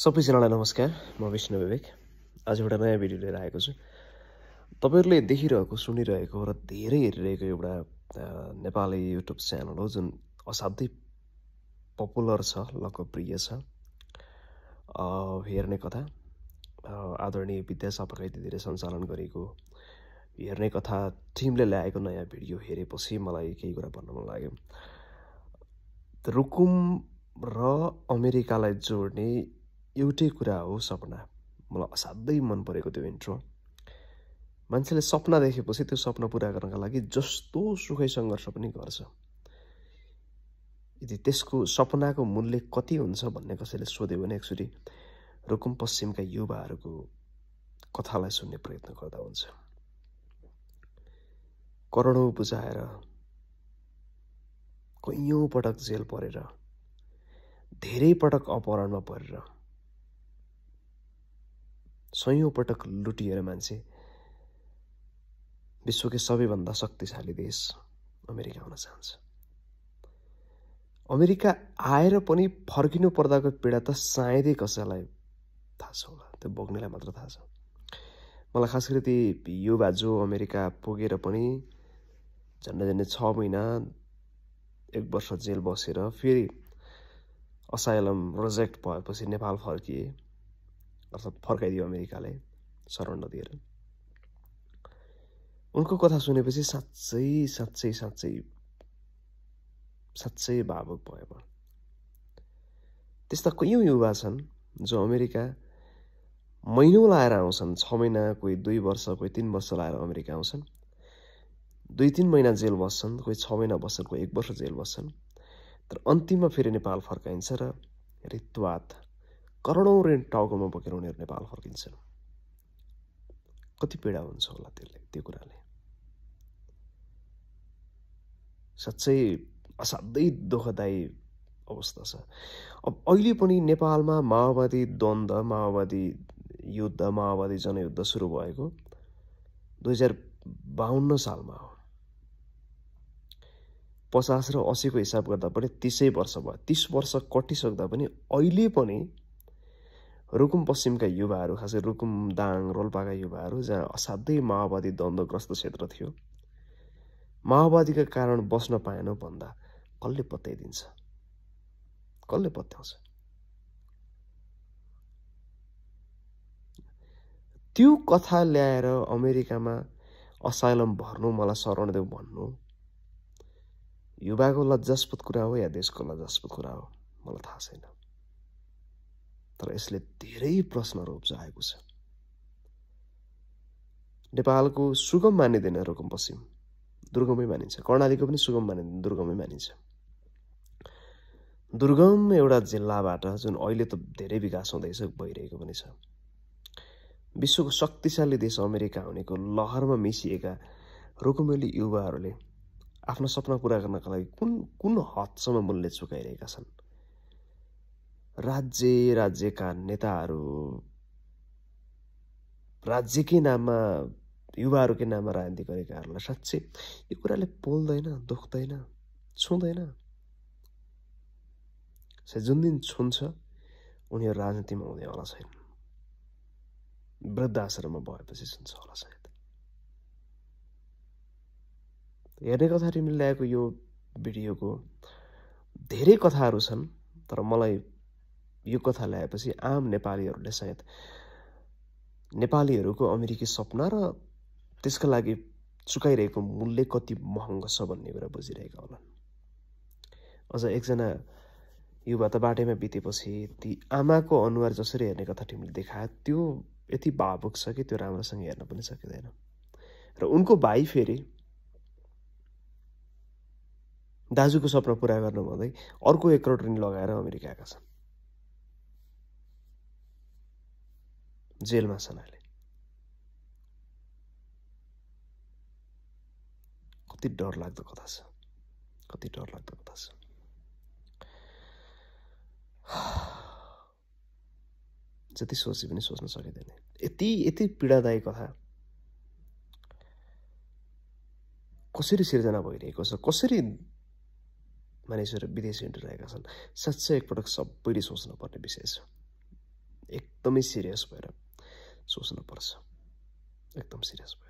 सबैजनालाई नमस्कार। म विष्णु विवेक आज एउटा नयाँ भिडियो लिएर आएको छु। तपाईहरुले देखिरहेको सुनिरहेको र धेरै हेरिरहेको एउटा नेपाली युट्युब च्यानल हो जुन असाध्यै पपुलर छ, लोकप्रिय छ। हेर्ने कथा आदरणीय विद्या सापकोटा दिदीले सञ्चालन गरेको हेर्ने कथा टिमले ल्याएको नयाँ भिडियो हेरेपछि मलाई केही कुरा भन्न मन लाग्यो। रुकुम र अमेरिकालाई जोड्ने एउटै कुरा हो सपना। मलाई असाध्यै मन परेको त्यो इन्ट्रो। मान्छेले सपना देखेपछि त्यो सपना पूरा गर्नका लागि जस्तो सुखै सङ्घर्ष पनि गर्छ। यदि त्यसको सपनाको मूल्य कति हुन्छ भन्ने कसैले सोध्यो भने एक्चुअली रुकुम पश्चिमका युवाहरूको कथालाई सुन्ने प्रयत्न गर्दा हुन्छ। करोडौं बुझाएर कैयौं पटक जेल परेर धेरै पटक अपहरणमा परेर सयौं पटक लुटिएर मान्छे विश्वकै सबैभन्दा शक्तिशाली देश अमेरिका हुन चाहन्छ। अमेरिका आएर पनि फर्किनु पर्दाको पीडा त सायदै कसैलाई थाहा छ होला, त्यो बोक्नेलाई मात्र थाहा छ। मलाई खास गरी ती युवा जो अमेरिका पुगेर पनि झन्डै 6 महिना 1 वर्ष जेल बसेर फेरि असाइलम रिजेक्ट भएपछि नेपाल फर्किए, अर्थात् फर्काइदियो अमेरिकाले शरण नदिएर। उनको कथा सुनेपछि साँच्चै भावुक भयो म। त्यस्ता कैयौं युवा छन् जो अमेरिका महिनौं लाएर आउँछन्, 6 महिना, कोही 2 वर्ष, कोही 3 वर्ष लाएर अमेरिका आउँछन्, 2-3 महिना जेल बस्छन्, कोही 6 महिना बस्छन्, कोही 1 वर्ष जेल बस्छन्, तर अन्तिममा फेरि नेपाल फर्काइन्छ र रित्वात करोडौं ऋण टाउकोमा बोकेर उनीहरू नेपाल फर्किन्छन्। कति पीडा हुन्छ होला त्यो कुराले। साँच्चै असाध्यै दुःखदायी अवस्था छ। अब अहिले पनि नेपालमा माओवादी द्वन्द्व, माओवादी युद्ध, माओवादी जनयुद्ध सुरु भएको 2052 सालमा हो। 50 र 80 को हिसाब गर्दा पनि 30 वर्ष भयो। 30 वर्ष कटिसक्दा पनि अहिले पनि रुकुम पश्चिमका युवाहरू, खासै रुकुम, दाङ, रोल्पाका युवाहरू जहाँ असाध्यै माओवादी द्वन्द्वग्रस्त क्षेत्र थियो, माओवादीका कारण बस्न पाएनौ भन्दा कसले पत्याइदिन्छ? कसले पत्याउँछ? त्यो कथा ल्याएर अमेरिकामा असाइलम भर्नु, मलाई शरण देऊ भन्नु युवाको लज्जास्पद कुरा हो या देशको लज्जास्पद कुरा हो मलाई थाहा छैन। तर यसले धेरै प्रश्नहरू उब्जाएको छ। नेपालको सुगम मानिँदैन रुकुम पश्चिम, दुर्गमै मानिन्छ। कर्णालीको पनि सुगम मानिँदैन, दुर्गमै मानिन्छ। दुर्गम एउटा जिल्लाबाट जुन अहिले त धेरै विकास हुँदैछ, भइरहेको पनि छ, विश्वको शक्तिशाली देश अमेरिका हुनेको लहरमा मिसिएका रुकुमेली युवाहरूले आफ्नो सपना पूरा गर्नका लागि कुन हदसम्म मूल्य चुकाइरहेका छन्। राज्यका नेताहरू राज्यकै नाममा, युवाहरूकै नाममा राजनीति गरेकाहरूलाई साँच्चै यो कुराले पोल्दैन, दुख्दैन, छुँदैन। जुन दिन छुन्छ उनीहरू राजनीतिमा हुनेवाला छैन। वृद्धाश्रममा भएपछि छुन्छ होला सायद। हेर्ने कथा टिमले ल्याएको यो भिडियोको धेरै कथाहरू छन्, तर मलाई यो कथा ल्याएपछि आम नेपालीहरूले सायद नेपालीहरूको अमेरिकी सपना र त्यसका लागि चुकाइरहेको मूल्य कति महँगो छ भन्ने कुरा बुझिरहेका होलान्। अझ एकजना युवा त बाटैमा बितेपछि ती आमाको अनुहार जसरी हेर्ने कथा टिमले देखायो त्यो यति भावुक छ कि त्यो राम्रोसँग हेर्न पनि सकिँदैन। र उनको भाइ फेरि दाजुको सपना पूरा गर्नु भन्दै अर्को 1 करोड ऋण लगाएर अमेरिका आएका छन्। जेलमा छन् अहिले। कति डरलाग्दो कथा छ, कति डरलाग्दो कथा छ। जति सोचे पनि सोच्न सकिँदैन। यति पीडादायी कथा कसरी सिर्जना भइरहेको छ, कसरी मानिसहरू विदेश हिँडिरहेका छन्, साँच्चै एकपटक सबैले सोच्न पर्ने विषय छ। एकदमै सिरियस भएर सोच्नुपर्छ, एकदम सिरियस भएर।